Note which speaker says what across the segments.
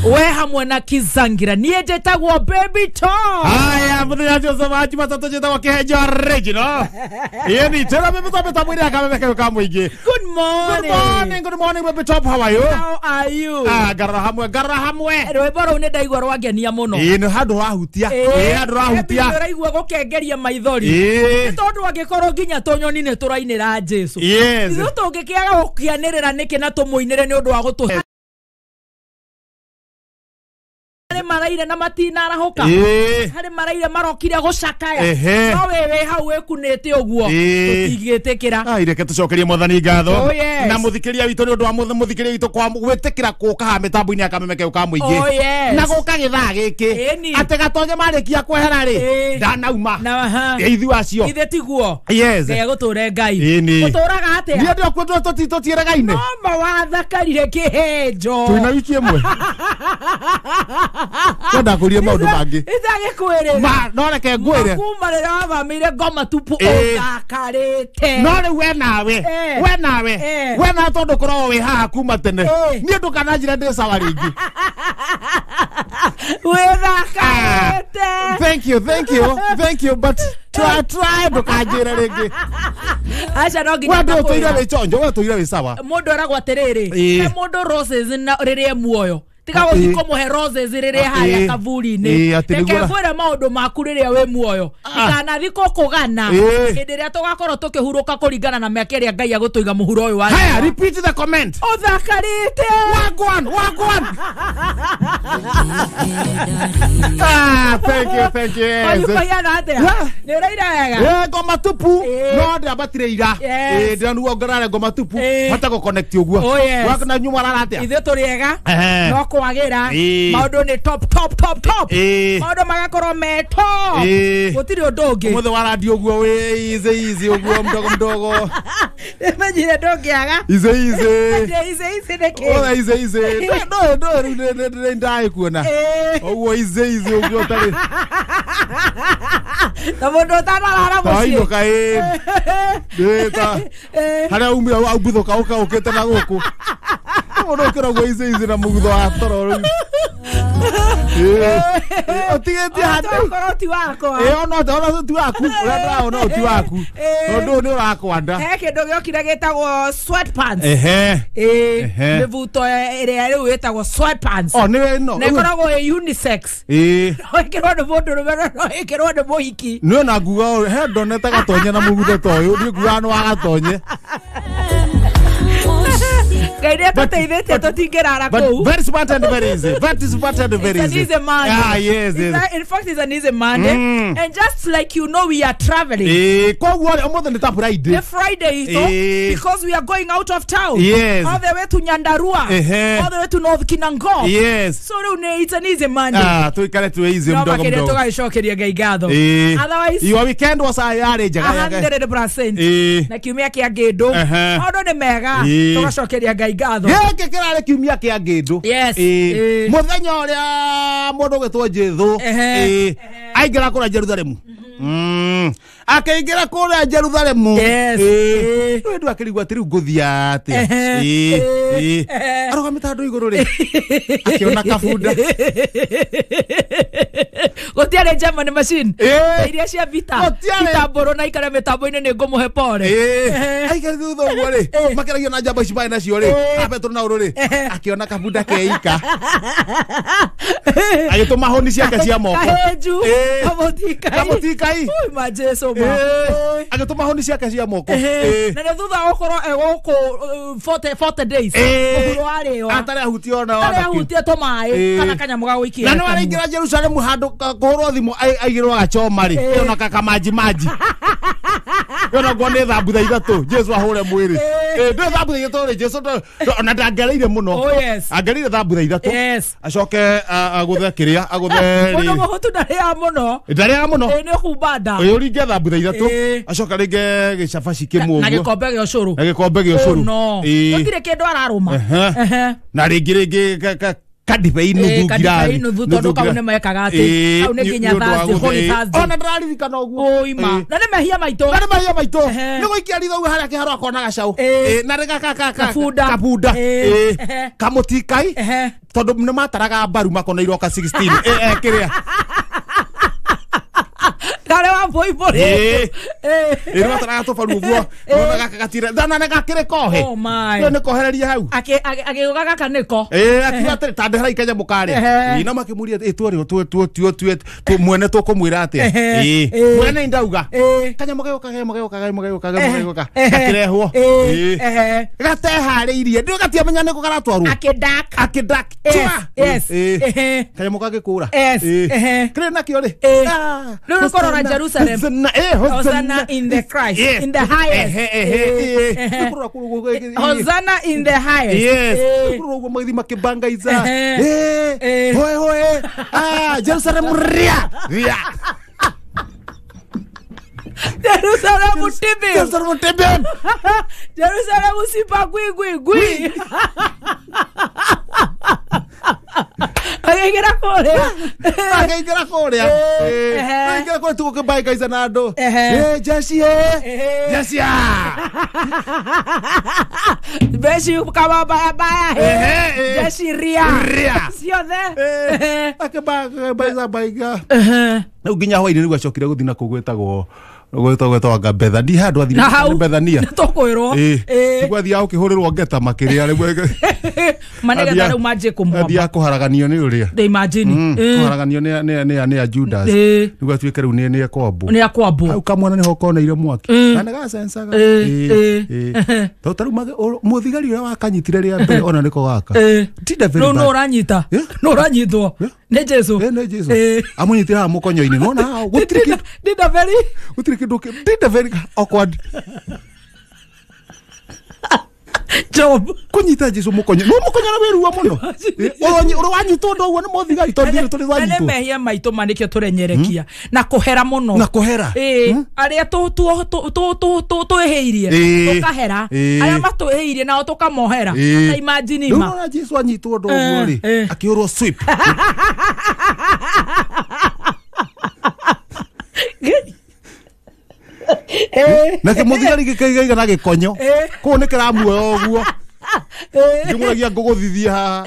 Speaker 1: We hamwe na Kizangira niĩ njĩtagwo Baby Top.
Speaker 2: Haya, muthenya Joseph wa Jumatatũ njĩtagwo Kĩhenjo Original. Ĩni tena Baby Top mĩtambo-inĩ ya kameme kayũ ka mũingĩ.
Speaker 1: Good morning.
Speaker 2: Good morning, good morning Baby Top, how are you?
Speaker 1: How are you?
Speaker 2: Ah, ngarora hamwe, ngarora hamwe.
Speaker 1: Rwĩmbo rũu nĩ ndaigua rwangenia mũno.
Speaker 2: Ĩĩ nĩ handũ rahutia. Ĩĩ handũ rahutia.
Speaker 1: Ũraigua gũkengeria maithori.
Speaker 2: Ĩĩ.
Speaker 1: Nĩ tondũ angĩkorwo nginya tũnyoni nĩ tũrainĩra Jesũ.
Speaker 2: Yes.
Speaker 1: Ithuĩ tũngĩkĩaga gũkĩanĩrĩra nĩkĩ na tũmũinĩre nĩ ũndũ wa gũtũhe harĩ maraire na matinarahũka.
Speaker 2: Ĩĩ.
Speaker 1: Harĩ maraire marokire gũcakaya.
Speaker 2: Ehe.
Speaker 1: No we wĩ hau wĩkunĩte ũguo.
Speaker 2: Ĩĩ.
Speaker 1: Tũtingĩtĩkĩra.
Speaker 2: Ai, reke tũcokerie mwathani ngatho.
Speaker 1: Oh, yes.
Speaker 2: Na mũthikĩria witũ nĩ ũndũ wa mũthikĩria witũ kwa gwĩtĩkĩra gũka haha mĩtambo-inĩ ya kameme kayũ ka mũingĩ.
Speaker 1: Oh, yes.
Speaker 2: Na gũka gĩthaa gĩkĩ.
Speaker 1: Ĩni.
Speaker 2: Atĩ gatonye marĩkia kwehera rĩ,
Speaker 1: Ĩĩ.
Speaker 2: ndanauma.
Speaker 1: Na aha.
Speaker 2: Ithuĩ acio.
Speaker 1: Ithe tiguo.
Speaker 2: Yes.
Speaker 1: Ngai agũtũre Ngai.
Speaker 2: Ĩni.
Speaker 1: Ũtũraga atĩa?
Speaker 2: Niĩ ndĩ okuo tũtiĩregaine.
Speaker 1: No ma wathakarire kĩhenjo.
Speaker 2: Twĩna wiki ĩmwe. Kwenda kũria maũndũ mangĩ.
Speaker 1: Itagĩkwĩrĩra.
Speaker 2: Ma, no reke ngwĩre.
Speaker 1: Kuma rĩrĩa wathamĩire ngoma tupu
Speaker 2: Ĩĩ.
Speaker 1: ũthakarĩte.
Speaker 2: No rĩu we nawe,
Speaker 1: Eh.
Speaker 2: we nawe,
Speaker 1: Eh.
Speaker 2: we nawe tondũ ũkoragwo wĩ haha kuma tene.
Speaker 1: Eh.
Speaker 2: Niĩ ndũkananjĩre ndĩ sawa rĩngĩ.
Speaker 1: Wĩthakarĩte.
Speaker 2: Thank you, thank you, thank you, but try, try ndũkanjĩre rĩngĩ.
Speaker 1: Aca no nginya
Speaker 2: We ndũtũire
Speaker 1: ngakũĩra.
Speaker 2: wĩ chonjo, we ũtũire wĩ sawa.
Speaker 1: Mũndũ eragwo atĩrĩrĩ,
Speaker 2: Ĩĩ.
Speaker 1: he mũndũ roses na rĩrĩa e muoyo. Tiga gũthiĩ
Speaker 2: Ĩĩ.
Speaker 1: kũmũhe roses rĩrĩa harĩa
Speaker 2: Ĩĩ.
Speaker 1: kaburi-inĩ.
Speaker 2: Ĩĩ, atĩ
Speaker 1: Reke
Speaker 2: nĩguo-
Speaker 1: ngwĩre maũndũ maku rĩrĩa wĩ muoyo.
Speaker 2: Ah.
Speaker 1: Ndikanathi gũkũgana
Speaker 2: Ĩĩ.
Speaker 1: hĩndĩ ĩrĩa tũgakorwo tũkĩhurũka kũringana na mĩaka ĩrĩa Ngai agũtũiga mũhuro ũyũ wa
Speaker 2: Haya, repeat the comment.
Speaker 1: ũthakarĩte.
Speaker 2: Wagwan, wagwan. Ah, thank you, thank you. Yes.
Speaker 1: Ũkũhiana atĩa?
Speaker 2: Yeah.
Speaker 1: Nĩ ũraira wega?
Speaker 2: Eh, ngoma tupu.
Speaker 1: Ĩĩ.
Speaker 2: No ndambatire ira.
Speaker 1: Yes.
Speaker 2: Ĩĩ, ndĩranuo ngarare ngoma tupu.
Speaker 1: Ĩĩ.
Speaker 2: Hote gũconnect ũguo.
Speaker 1: Oh, yes.
Speaker 2: Waku na nyuma rara atĩa?
Speaker 1: Ithuĩ tũrĩ ega.
Speaker 2: Ehe.
Speaker 1: No kwagĩra.
Speaker 2: Ĩĩ.
Speaker 1: Maũndũ nĩ top top top top.
Speaker 2: Ĩĩ.
Speaker 1: Maũndũ magakorwo me top.
Speaker 2: Ĩĩ.
Speaker 1: Gũtirĩ ũndũ ũngĩ.
Speaker 2: Ũmũthĩ wa radio ũguo wĩ easy easy ũguo mdogo mdogo.
Speaker 1: Menyire ndũngĩaga.
Speaker 2: Easy easy.
Speaker 1: Ndĩ easy easy nĩkĩ?
Speaker 2: Oya easy easy. Ndo ndo rĩu nĩ ndaĩ kuona.
Speaker 1: Ĩĩ.
Speaker 2: Ũguo easy easy ũguo ũtarĩ.
Speaker 1: Na mũndũ ũtanarara mũciĩ.
Speaker 2: Tainũka ĩĩ. Ĩĩ ta.
Speaker 1: Ĩĩ.
Speaker 2: Harĩa umire aumbithũka ũka ũkĩte na gũkũ. Mũndũ ũkĩra ũguo easy easy na mũgutho wa toro rĩu. Ĩĩ. Ũtigĩtie handũ.
Speaker 1: Tokorwo ti wakwa.
Speaker 2: Ĩĩ ona ona ti waku. Ũrĩa ndĩraona ũyũ ti waku.
Speaker 1: Ĩĩ.
Speaker 2: Tondũ ũyũ nĩ ũrakwanda.
Speaker 1: He kĩndũ gĩokire gĩtagwo sweatpants.
Speaker 2: Ehe.
Speaker 1: Ĩĩ.
Speaker 2: Ehe.
Speaker 1: Mĩbuto ĩrĩa rĩu ĩtagwo sweatpants.
Speaker 2: O nĩ ĩno.
Speaker 1: Na ĩkoragwo ĩ unisex.
Speaker 2: Ĩĩ.
Speaker 1: No ĩkĩrwo nĩ mũndũrũme na no ĩkĩrwo nĩ mũhiki.
Speaker 2: Nĩ ona nguga ũyũ, he ndonete gatonye na mũgutho ta ũyũ, niĩ ngugaga nĩ wa gatonye.
Speaker 1: Ngai nĩ atũteithĩtie tũtingĩrara
Speaker 2: But
Speaker 1: kũu.
Speaker 2: very smart and very easy. Very smart and very
Speaker 1: It's an
Speaker 2: easy.
Speaker 1: easy Monday.
Speaker 2: Ah, yes, yes.
Speaker 1: In fact, it's an easy Monday.
Speaker 2: Mm.
Speaker 1: And just like you know, we are traveling.
Speaker 2: Ĩĩ, koguo rĩ, ũmũthĩ nĩ ta Friday.
Speaker 1: The Friday is though,
Speaker 2: Eh.
Speaker 1: because we are going out of town.
Speaker 2: Yes.
Speaker 1: All the way to Nyandarua.
Speaker 2: Ehe.
Speaker 1: All the way to North Kinangop.
Speaker 2: Yes.
Speaker 1: So rĩu nĩ it's an easy Monday.
Speaker 2: Ah, tuikare tu easy
Speaker 1: No
Speaker 2: mdogo
Speaker 1: makĩria
Speaker 2: mdogo.
Speaker 1: tũgagĩcokeria Ngai ngatho.
Speaker 2: Ĩĩ.
Speaker 1: Otherwise,
Speaker 2: Your weekend was yarĩ njega.
Speaker 1: 100%.
Speaker 2: Ĩĩ.
Speaker 1: Na kiumia kĩa ngĩndũ.
Speaker 2: Ehe.
Speaker 1: Maũndũ nĩ mega.
Speaker 2: Ĩĩ.
Speaker 1: Tũgacokeria Ngai ngatho.
Speaker 2: Gĩkĩ kĩrarĩ kiumia kĩa ngĩndũ.
Speaker 1: Yes.
Speaker 2: Ĩĩ.
Speaker 1: Ĩĩ.
Speaker 2: Mũthenya ũrĩa mũndũ ũgĩtwo Jesũ.
Speaker 1: Ehe.
Speaker 2: Ĩĩ. Aingĩra kũrĩa Jerusalemu. Akĩingĩra kũrĩa Jerusalemu.
Speaker 1: Yes.
Speaker 2: Ĩĩ.
Speaker 1: Ĩĩ.
Speaker 2: Rĩu andũ akĩrigwo atĩ rĩu ngũthiĩ atĩa.
Speaker 1: Ehe.
Speaker 2: Ĩĩ.
Speaker 1: Ĩĩ.
Speaker 2: Ĩĩ.
Speaker 1: Ehe.
Speaker 2: Arũgamĩte handũ igũrũ rĩ. Akĩona kabunda.
Speaker 1: Gũtiarĩ German machine.
Speaker 2: Ĩĩ.
Speaker 1: Iria cia vita.
Speaker 2: Gũtiarĩ.
Speaker 1: Itambũrũ na ikare mĩtambo-inĩ nĩ ngũmũhe pore.
Speaker 2: Ĩĩ. Aikari thutha ũguo rĩ.
Speaker 1: Ĩĩ.
Speaker 2: Makeragio na njamba ici marĩ nacio rĩ.
Speaker 1: Ĩĩ.
Speaker 2: A Petero na ũrũ rĩ.
Speaker 1: Ehe.
Speaker 2: Akĩona kabunda keika. Agĩtũma hũni ciake cia moko.
Speaker 1: Kahenju.
Speaker 2: Ĩĩ.
Speaker 1: Kamũtikai.
Speaker 2: Kamũtikai.
Speaker 1: Ui, ma Jesu ma.
Speaker 2: Ĩĩ. Agĩtũma hũni ciake cia moko.
Speaker 1: Ehe.
Speaker 2: Ĩĩ.
Speaker 1: Na nĩ thutha wa gũkorwo e gũkũ 40 days.
Speaker 2: Ĩĩ.
Speaker 1: Mũhuro wa rĩwa.
Speaker 2: Atarĩ ahutie ona
Speaker 1: Atarĩ
Speaker 2: ona kĩ.
Speaker 1: ahutie tũmaĩ
Speaker 2: Ĩĩ.
Speaker 1: kana kanyamũ ga gũikia.
Speaker 2: Na nĩ araingĩra Jerusalemu handũ kũhũrwo thimũ aigĩrwo gachoma rĩ.
Speaker 1: Ĩĩ.
Speaker 2: Ĩyo na kamaji maji. Ĩyo naguo nĩ thambutha ithatũ Jesu ahũre mwĩrĩ.
Speaker 1: Ĩĩ.
Speaker 2: Ĩĩ, ndũĩ thambutha ithatũ rĩ Jesu ona ndangereire mũno.
Speaker 1: Oh, yes.
Speaker 2: Angereire thambutha ithatũ.
Speaker 1: Yes.
Speaker 2: Acoke agũthe kĩrĩa agũthe
Speaker 1: Mũndũ
Speaker 2: rĩ.
Speaker 1: mũhũtu ndarĩaga mũno.
Speaker 2: Ndarĩaga mũno.
Speaker 1: Ĩĩ nĩ ũkumba nda.
Speaker 2: Ũyũ ũringe thambutha ithatũ.
Speaker 1: Ĩĩ.
Speaker 2: Acoka rĩnge gĩcabaci kĩmwe
Speaker 1: Na
Speaker 2: ũguo.
Speaker 1: gĩkombe gĩa ũcũrũ.
Speaker 2: Na gĩkombe gĩa ũcũrũ.
Speaker 1: Oh, no.
Speaker 2: Ĩĩ.
Speaker 1: Gũtirĩ kĩndũ ararũma.
Speaker 2: Ehe.
Speaker 1: Ehe.
Speaker 2: Na rĩngĩ rĩngĩ Kadibei nuthu
Speaker 1: ngirathi nuthu tondu kau nĩ mekaga atĩ kau nĩ nginya Thursday, Holy Thursday.
Speaker 2: Ona ndĩraririkana ũguo.
Speaker 1: Ũima na nĩ mehia maitũ.
Speaker 2: Na nĩ mehia maitũ. Nĩ gũikia ritho ũguo harĩa kĩharo akona gacau. Na rĩ kabunda. Kamũtikai tondũ nĩ mataraga mbaru makona iroka 16 kĩrĩa
Speaker 1: kare wa boibori.
Speaker 2: Ĩ mataraga tũbaru ũguo nona gaka gatire thana nĩ gakĩrĩ kohe.
Speaker 1: Oh my.
Speaker 2: Nĩ kohereria hau.
Speaker 1: Agĩũka gaka nĩko.
Speaker 2: Akiuga atĩrĩ ta ndehera ikanyamũ karĩa. Na makĩmũria ĩ tuorĩ tu mwene tũkũmwĩra atĩa. Mwene ndauga. Kanyamũ gegũka gegũka gegũka gakĩrehwo. Gateharĩirie ndĩ gatiamenya nĩkũ karatwarwo. Akĩdak.
Speaker 1: Yes.
Speaker 2: Kanyamũ gagĩkũra. Kĩrĩ nakĩo rĩ.
Speaker 1: Rĩu kũrora Jerusalem. Hosanna in the Christ.
Speaker 2: Yes.
Speaker 1: In the highest. Hosanna in the highest.
Speaker 2: Yes. Hoe hoe. Jerusalem ria. Ria.
Speaker 1: Jerusalem tibim.
Speaker 2: Jerusalem tibim.
Speaker 1: Jerusalem sipa gui gui gui. Agĩingĩra kũrĩa.
Speaker 2: Agĩingĩra kũrĩa. Agĩingĩra kũrĩa tũgũkĩmbaĩkaica na andũ. Jeshi Jeshi.
Speaker 1: Beshi kama baya baya. Jeshi ria.
Speaker 2: Ria.
Speaker 1: Ciothe.
Speaker 2: Akĩmbaĩca baiga. Rĩu nginya hwainĩ nĩguo acokire gũthiĩ na kũu gwĩtagwo gwĩtagwo Bethania handũ athire
Speaker 1: nĩ
Speaker 2: Bethania.
Speaker 1: Tũkwĩrwo.
Speaker 2: Nĩguo athiaga gũkĩhũrĩrwo ngeta makĩrĩa rĩu.
Speaker 1: Ma nĩgetha rĩu manjie kũmwamba.
Speaker 2: Athiaga kũharaganio nĩ ũrĩa.
Speaker 1: Imagine.
Speaker 2: Kũharaganio nĩ a Judas. Nĩguo atuĩke rĩu nĩ ekwambwo.
Speaker 1: Nĩ ekwambwo.
Speaker 2: Hau kamwana nĩho koneire mwaki. Na nĩ gacencaga. Tondũ ta rĩu mũthigari ũrĩa wakanyitire rĩa mbere ona nĩko gaka.
Speaker 1: Rĩu nũ ũranyita? Nũ ũranyitwo? Nĩ Jesu.
Speaker 2: Nĩ Jesu. Amũnyitire haha mũkonyo-inĩ. Nĩwona haha gũtirĩ kĩndũ. Gũtirĩ kĩndũ. Did a very awkward
Speaker 1: job.
Speaker 2: Kũnyita Jesu mũkonyo. No mũkonyo na wĩrua mũno. Ũrĩ wanyitwo ũndũ ũguo nĩ mũthigari tondũ ithuĩ tũrĩ twanyitwo.
Speaker 1: Na nĩ mehia maitũ ma nĩkĩo tũrenyerekia. Na kũhera mũno.
Speaker 2: Na kũhera.
Speaker 1: Arĩa twĩhĩirie tũkahera. Arĩa matwĩhĩirie nao tũkamohera. Ta imagine ma.
Speaker 2: Rĩu ona Jesu anyitwo ũndũ ũguo rĩ, akĩhũrwo sweep. Na kĩmũthigari gĩkaigaiga na gĩkonyo. Kũu nĩ kĩramuoya ũguo. Ngĩmũragia ngũgũthithia haha.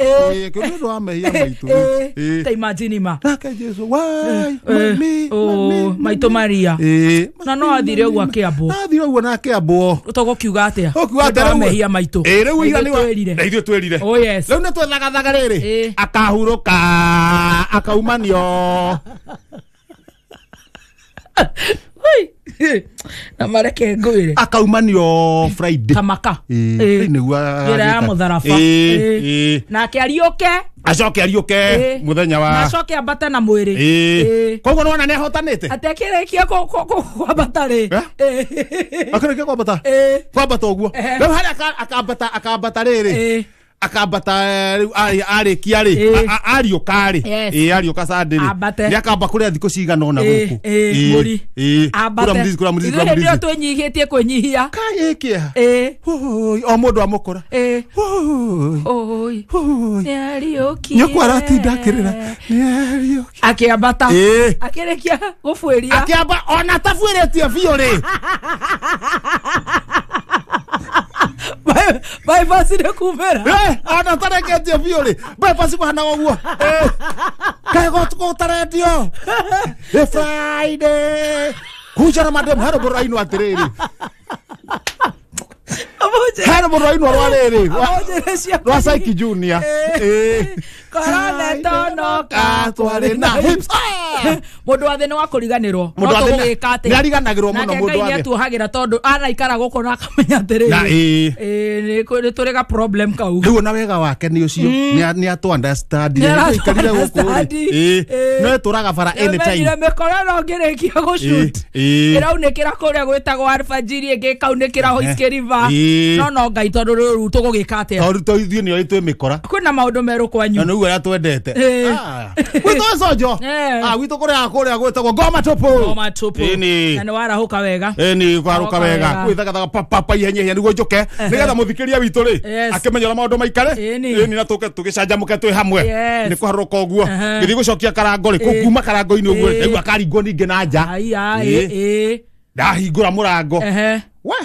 Speaker 2: Kĩu nĩ ũndũ wa mehia maitũ.
Speaker 1: Ta imagine ma.
Speaker 2: Nake Jesu, why me,
Speaker 1: maitũ Maria. Na no athire ũguo akĩambwo.
Speaker 2: Na athire ũguo na akĩambwo.
Speaker 1: Tũgũkiuga atĩa?
Speaker 2: Tũgũkiuga atĩa
Speaker 1: rĩu? Mehia maitũ.
Speaker 2: Rĩu ira nĩ ithuĩ twĩrire.
Speaker 1: Oh yes.
Speaker 2: Rĩu nĩ twethagathaga rĩrĩ. Akahurũka, akaumanio.
Speaker 1: Na mareke ngwire.
Speaker 2: Akaumanio Friday.
Speaker 1: Kamaka.
Speaker 2: Nĩguo
Speaker 1: njĩra ya mũtharaba. Nake ariũke.
Speaker 2: Acoke ariũke mũthenya wa.
Speaker 1: Na acoke ambate na mwĩrĩ.
Speaker 2: Koguo nĩwona nĩ ahotanĩte.
Speaker 1: Atĩ akĩrĩkia kwambata rĩ.
Speaker 2: Akĩrĩkia kwambata. Kwambata ũguo. Rĩu harĩa akambata akambata rĩrĩ. Akambata rĩu arĩkia rĩ ariũka rĩ ariũka Sunday rĩ nĩ akamba kũrĩa thikũ cigana ũna gũkũ.
Speaker 1: Ambate.
Speaker 2: Kũra mũthiĩ kũra mũthiĩ.
Speaker 1: Ithuĩ twĩnyihĩtie kwĩnyihia.
Speaker 2: Kai kĩeha. O mũndũ amũkora.
Speaker 1: Nĩ ariũkire.
Speaker 2: Nyũkwa aratinda akĩrĩra. Nĩ ariũkire.
Speaker 1: Akĩambata. Akĩrĩkia gũbuĩria.
Speaker 2: Akĩamba ona tabuĩrĩtie biũ rĩ.
Speaker 1: Bypass nĩ kumĩra.
Speaker 2: Ona tareketie biũ rĩ. Bypass kũhanaga ũguo. Kaĩ gũtarendio. Nĩ Friday. Kuja na madem haro mũndũ ainwo atĩrĩrĩ. Haro mũndũ ainwo rwa rĩrĩ. Rwa Psyche Junior.
Speaker 1: Korona tonoka
Speaker 2: twarĩ na hips.
Speaker 1: Mũndũ wa thĩ nĩ wa kũriganĩrwo. No tũgũgĩka atĩa?
Speaker 2: Nĩ ariganagĩrwo mũno mũndũ wa thĩ.
Speaker 1: Nake Ngai nĩatuohagĩra tondũ araikara gũkũ na akamenya atĩrĩrĩ. Nĩ tũrĩ ga problem kau.
Speaker 2: Rĩu ona wega wake nĩ ũcio. Nĩ atũ understand. Nĩ aikarire gũkũ rĩ. No ĩtũraga bara anytime.
Speaker 1: Nĩamenyire mĩkora no ngĩrĩkia gũshoot. Ĩraunĩkĩra kũrĩa gwĩtagwo alfajiri ĩngĩ ĩkaunĩkĩra Whiskey River. No Ngai tondũ rĩu tũgũgĩka atĩa?
Speaker 2: Tondũ ithuĩ nĩ oĩ twĩ mĩkora.
Speaker 1: Kwĩna maũndũ merũ kwanyu.
Speaker 2: Na nĩguo arĩa twendete. Gwitũ Sonjo. Gwitũ kũrĩa gwĩtagwo Ngoma Tupu.
Speaker 1: Ngoma Tupu.
Speaker 2: Ĩni.
Speaker 1: Na nĩ warahũka wega.
Speaker 2: Ĩni kwarũka wega. Kwĩthagathaga papa ihenya ihenya nĩguo njũke. Nĩgetha mũthikĩria witũ rĩ akĩmenya ũrĩa maũndũ maikare. Ĩni na tũke tũgĩcanjamũke twĩ hamwe. Nĩ kũharũrũka ũguo. Ngĩthiĩ gũcokia karango rĩ, kuma karango-inĩ ũguo rĩ, akaringwo ningĩ na nja. Ndahingũra mũrango. We.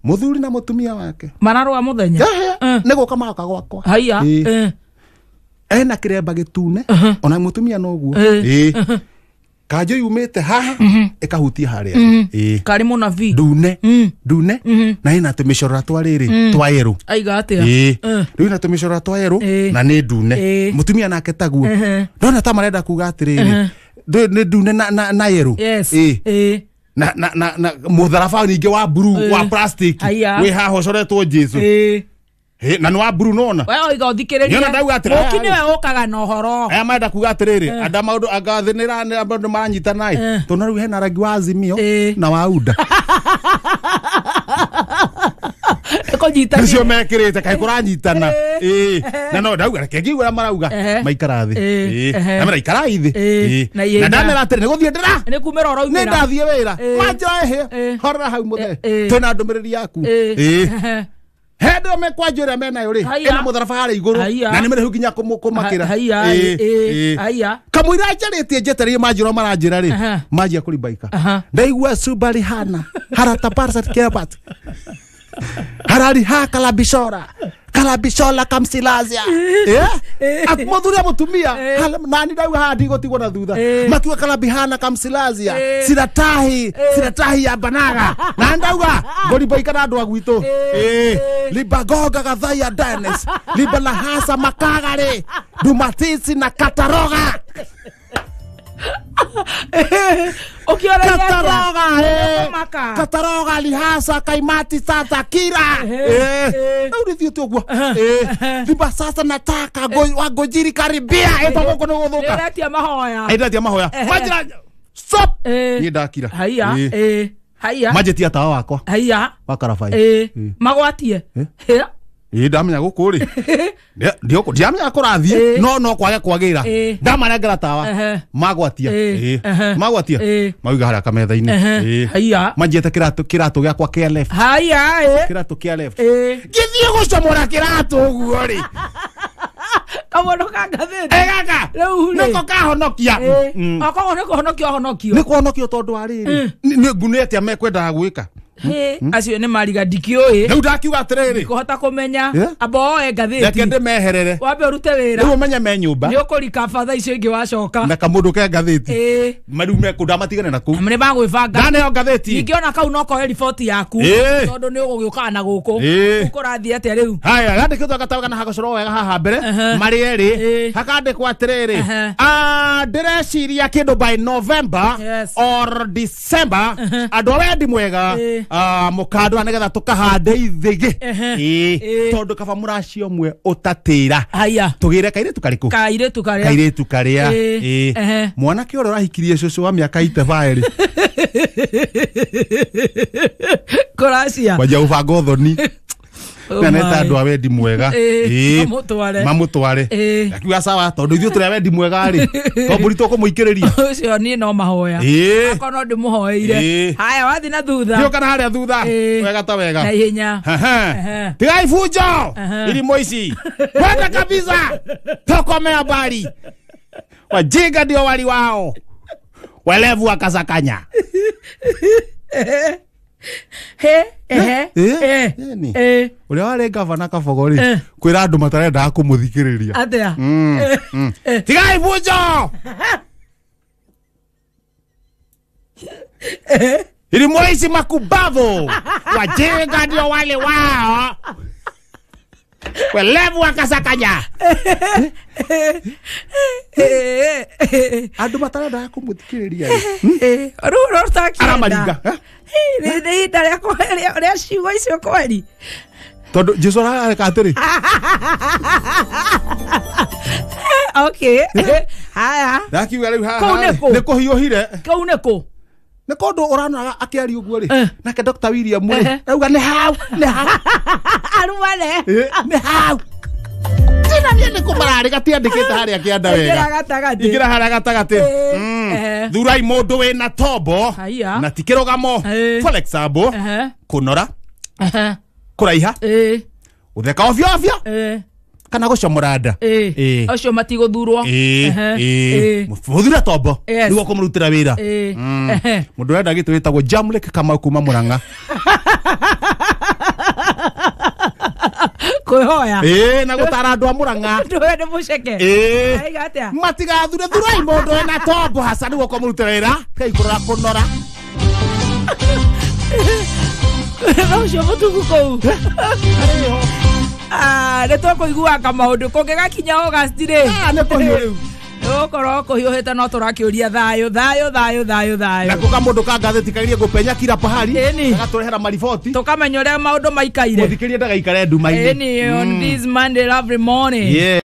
Speaker 2: Muthuri na mutumia wake
Speaker 1: mararũa muthenya
Speaker 2: nĩ gũka magoka gwakwa.
Speaker 1: Haiya.
Speaker 2: Ena kiremba gĩtune ona mutumia noguo. Kanjũ yumĩte haha ĩkahutia harĩa.
Speaker 1: Karĩ mũnabii
Speaker 2: ndune ndune na ĩna tũmĩcorora twa rĩrĩ twa yerũ.
Speaker 1: Aiga atĩa?
Speaker 2: Rĩu ĩna tũmĩcorora twa yerũ na nĩ ndune. Mutumia nake taguo. Ndona ta marenda kuga atĩrĩrĩ nĩ ndune na yerũ. Na na na na mutharaba ningi wa blue wa plastic wi haha ucoretwo Jesu. Na ni wa blue nona
Speaker 1: we oiga uthikiririe
Speaker 2: nyona ndauga atĩrĩ
Speaker 1: ũki niwe ũkaga na ũhoro
Speaker 2: aya marenda kuga atĩrĩrĩ anda maũndũ angathinĩra andũ maranyita naĩ tondũ rĩu hena rangi wa Azimio na wa UDA
Speaker 1: kũnyitana
Speaker 2: nĩcio mekĩrĩte kaĩ kũranyitana. Na no ndauga reke ngiuga ũrĩa marauga maikara thĩ na mera ikarai thĩ na ndamera atĩrĩ nĩ gũthiĩ ndĩra
Speaker 1: nĩ kumĩra ũraumĩra
Speaker 2: nĩ ndathiĩ wĩra manjĩra ĩhĩ horera hau mũthee twĩna ndũmĩrĩri yaku. Hĩndĩ ĩyo mekwanjia ĩrĩa menayo rĩ ĩna mũtharaba harĩa igũrũ na nĩ mĩraihu nginya kũmakĩra. Kamũira njarĩtie njetereire manjĩra maranjĩra rĩ manjia kũrimbaika ndaigua subarihana harataparsat kebat harari ha kalabishora kalabishola kamsilazia. Muthuri mutumia nani ndauga haha ndigũtigwo na thutha matua kalabihana kamsilazia siratahi siratahi ya banaga na ndauga ngũrimbaika na andũ a gwitũ. Libagoga gathaya Dennis libalahasa makagare dumatisi na kataroga. Kataroga Kataroga lihasa kaimati sasa kira. Rĩu ũguo. Liba sasa nataka wagojiri karibia ĩtagwo kũ nĩ gũthũka.
Speaker 1: Nĩũretia mahoya.
Speaker 2: Nĩndĩretia mahoya. Manjĩra stop. Niĩ ndakira.
Speaker 1: Haiya. Haiya.
Speaker 2: Manjĩtia tawa wakwa.
Speaker 1: Haiya.
Speaker 2: Wa karabai.
Speaker 1: Magwatie.
Speaker 2: Ndamenya gũkũ rĩ ndiamenya kũrathiĩ no kwage kwagĩra ndamanengera tawa magwatia magwatia mauga harĩa kametha-inĩ manjĩte kĩratũ gĩakwa kĩa left.
Speaker 1: Haiya.
Speaker 2: Kĩratũ kĩa left ngĩthiĩ gũcomora kĩratũ ũguo rĩ
Speaker 1: kamono ka ngathĩti
Speaker 2: gaka nĩko kahonokia.
Speaker 1: Okorwo nĩ kũhonokio honokio
Speaker 2: nĩ kũhonokio tondũ wa rĩrĩ nĩ ngune atĩa mekwendaga gwĩka.
Speaker 1: Acio nĩ mariga ndikĩũĩ
Speaker 2: rĩu ndakiuga atĩrĩrĩ
Speaker 1: kũhota kũmenya amba oe ngathĩti
Speaker 2: reke ndĩmeherere
Speaker 1: wambe ũrute wĩra
Speaker 2: rĩu ũmenye me nyũmba
Speaker 1: nĩ ũkũrika batha icio ingĩ wacoka
Speaker 2: na kamũndũ ke ngathĩti mariu mekũndamatigane na kũu
Speaker 1: nĩ magwĩbanga
Speaker 2: ndaneo ngathĩti
Speaker 1: ningĩ ona kau no koe riboti yaku tondũ nĩ ũgũgĩũkaga na gũkũ kũrathiĩ atĩa rĩu.
Speaker 2: Haya gandĩkĩtwo gatabu kana hagacorwo wega haha mbere marĩ erĩ hakandĩkwo atĩrĩrĩ ndĩreciria kĩndũ by November or December andũ a wendi mwega mũkandũra nĩgetha tũkahande ithĩgĩ tondũ kaba mũraci ũmwe ũtatĩra tũgĩre kairĩtu karĩkũ kairĩtu karĩa mwanake ũrĩa ũrahikirie cũcũ wa mĩaka iteba-ĩrĩ
Speaker 1: kũracia
Speaker 2: kwanjia gũbanga ũthoni na neta andũ a wendi mwega mamũtware akiuga sawa tondũ ithuĩ tũrĩ a wendi mwega rĩ to mbũri tũkũmũikĩrĩria
Speaker 1: ũcio niĩ no mahoya akorwo no ndĩmũhoeire. Haya wathiĩ na thutha
Speaker 2: thiũka na harĩa thutha wega ta wega
Speaker 1: na ihenya.
Speaker 2: Tigai funjo irimũ ici kwenda kabisa tokomea habari wajinga ndio wali wao welevu wakasakanya. Ũrĩa warĩ gavana Kabogo rĩ kwĩra andũ matarendaga kũmũthikĩrĩria
Speaker 1: atĩa
Speaker 2: tigai bunjo irimũ ici makubavu wajinga ndio wale wao welevu wakasakanya andũ matarendaga kũmũthikĩrĩria
Speaker 1: rĩu ũtakĩenda
Speaker 2: aramaringa
Speaker 1: nĩ ihinda rĩa ciugo icio kweri
Speaker 2: tondũ Jesu arareka atĩrĩ
Speaker 1: okay haya
Speaker 2: ndakiuga rĩu haha nĩ kũhiũhire
Speaker 1: kũu nĩ kũ
Speaker 2: nĩ kũndũ ũranoraga akĩaria ũguo rĩ nake Dr. William rĩ auga nĩ hau nĩ hau
Speaker 1: arumane
Speaker 2: nĩ hau Thĩna niĩ nĩ kũmararĩ gatiandĩkĩte harĩa kĩanda
Speaker 1: Ingĩra
Speaker 2: wega.
Speaker 1: gatagatĩ.
Speaker 2: Ingĩra harĩa gatagatĩ.
Speaker 1: Ĩĩ.
Speaker 2: Thurai mũndũ wĩna tombo
Speaker 1: Haiya.
Speaker 2: na ti kĩrũgamo.
Speaker 1: Ĩĩ.
Speaker 2: For example,
Speaker 1: Ehe.
Speaker 2: kũnora,
Speaker 1: Ehe.
Speaker 2: kũraiha,
Speaker 1: Ĩĩ.
Speaker 2: gũtheka ovyo ovyo
Speaker 1: Ĩĩ.
Speaker 2: kana gũcomora nda.
Speaker 1: Ĩĩ.
Speaker 2: Ĩĩ.
Speaker 1: Acio matigũthurwo.
Speaker 2: Ĩĩ,
Speaker 1: Ehe.
Speaker 2: ĩĩ.
Speaker 1: Ĩĩ.
Speaker 2: Mũthure tombo
Speaker 1: Yes.
Speaker 2: nĩguo kũmũrutĩra wĩra.
Speaker 1: Ĩĩ. Ehe.
Speaker 2: Mũndũ ũrenda gĩtĩ wĩtagwo Jamlek Kamau kuma Murang'a.
Speaker 1: Kwĩhoya.
Speaker 2: Ĩĩ, na gũtara andũ a Murang'a.
Speaker 1: Ndũ ũyũ nĩ mũceke.
Speaker 2: Ĩĩ.
Speaker 1: Araiga atĩa?
Speaker 2: Matigathure thurai mũndũ wĩna tombo haca nĩguo kũmũrutĩra wĩra. Tigai kũrora kũnora.
Speaker 1: Na ũcio mũtugu kũu. Ah, nĩ tũkũiguanga maũndũ kũngĩgakinya August rĩ.
Speaker 2: Ah, nĩ kũhiũ rĩu.
Speaker 1: Nĩgũkorwo kũhiũhĩte no tũrakĩũria thayũ thayũ thayũ thayũ thayũ.
Speaker 2: Nako kamũndũ ka ngathĩti kagerie gũpenya kila pahali.
Speaker 1: Ĩni.
Speaker 2: Gagatũrehera mariboti.
Speaker 1: Tũkamenya ũrĩa maũndũ maikaire.
Speaker 2: Mũthikĩrie ndagaikare nduma-inĩ.
Speaker 1: Ĩni, on this Monday lovely morning.
Speaker 2: Yeah.